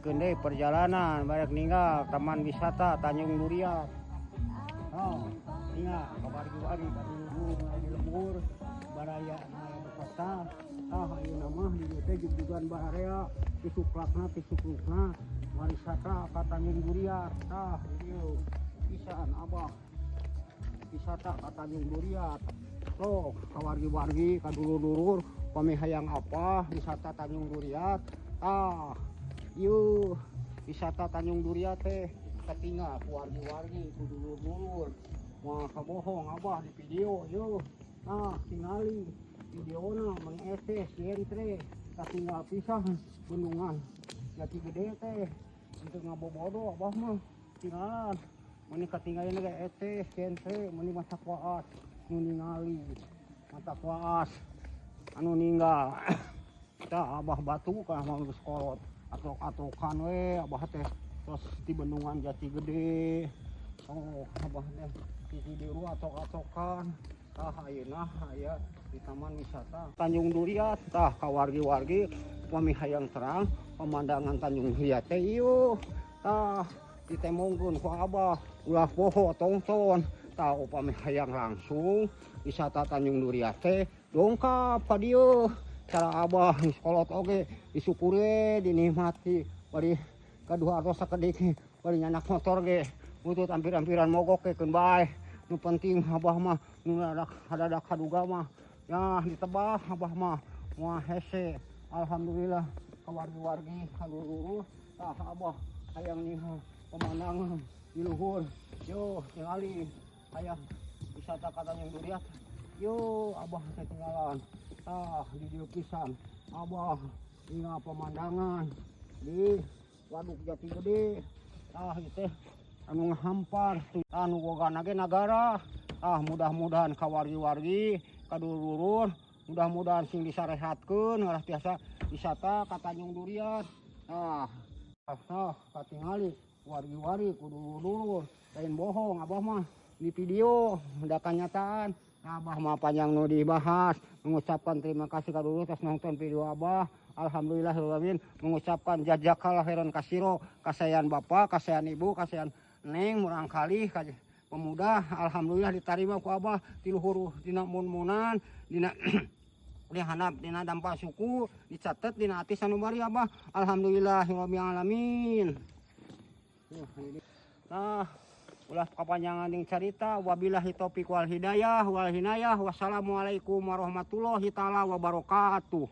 Lanjutkeun deui perjalanan barek ninggal Taman Wisata Tanjung Duriat. Oh, ningal ka wargi-wargi, ka dulur di lembur, baraya nu di kota. Ah, ayeuna mah di dieu teh jugjugan bararea tisuklakna tisuklukna wisata ka Tanjung Duriat. Tah, di dieu pisan Abah wisata ka Tanjung Duriat. Sok ka wargi-wargi, ka dulur-dulur, pami hayang apa wisata Tanjung Duriat. Tah, ieu wisata Tanjung Duriat teh katinggal ku wargi-wargi, ku dulur-dulur. Moal kabohong Abah di video ieu. Nah, tingali videona meni etes jentre, katinggal pisan bendungan Jati Gede teh. Untuk ngabobodo Abah mah tinggalan meni katinggalin ge etes jentre, meni matak waas nu ningali, matak waas anu ninggal. Tah, Abah batu kana mah geus kolot, atok-atokan we Abah teh tos di Bendungan Jati Gede. Oh, Abah teh di dieu atok-atokan. Tah, ayeuna aya di Taman Wisata Tanjung Duriat. Tah, ka wargi-wargi, upami hayang terang pemandangan Tanjung Duriat teh ieu. Tah, ditembongkeun ku Abah, ulah poho tongton. Tah, upami hayang langsung wisata Tanjung Duriat teh dongkap ka dieu. Cara Abah geus kolot oge disyukuri, dinikmati, bari gaduh artos sakedik, bari nyandak motor ge butut ampir-ampiran mogok ge keun bae. Nu penting Abah mah nu dadak hadadak kaduga mah ya ditebah Abah mah, moal hese. Alhamdulillah, ka wargi-wargi, ka dulur. Tah, Abah hayang ningal pemandangan di luhur yo, tingali hayang wisata ka Tanjung Duriat yo, Abah ketinggalan. Tah, di dieu pisan Abah ningal pemandangan di Waduk Jati Gede. Tah, ieu teh anu ngahampar anu bogana ge nagara. Ah, mudah-mudahan ka wargi-wargi, ka dulur, mudah-mudahan sing disarehatkeun ngarah tiasa wisata ka Tanjung Duriat. Ah, ah, katingali wargi-wargi, ku dulur, lain bohong Abah mah di video da kanyataan. Abah mah panjang nu dibahas, mengucapkan terima kasih ka dulur atas nonton video Abah. Alhamdulillah alamin, mengucapkan jazakallah khairan kasiro, kasayan bapak, kasayan ibu, kasayan neng murangkalih ka pemuda. Alhamdulillah diterima ku Abah ti luhur dina mun-munan dina dihandap dina dampak suku, dicatet dina ati sanubari Abah. Alhamdulillah rabbil alamin. Nah, ulah kepanjangan jeung carita. Wabillahi taufik wal hidayah wal hinayah. Wassalamualaikum warahmatullahi taala wabarakatuh.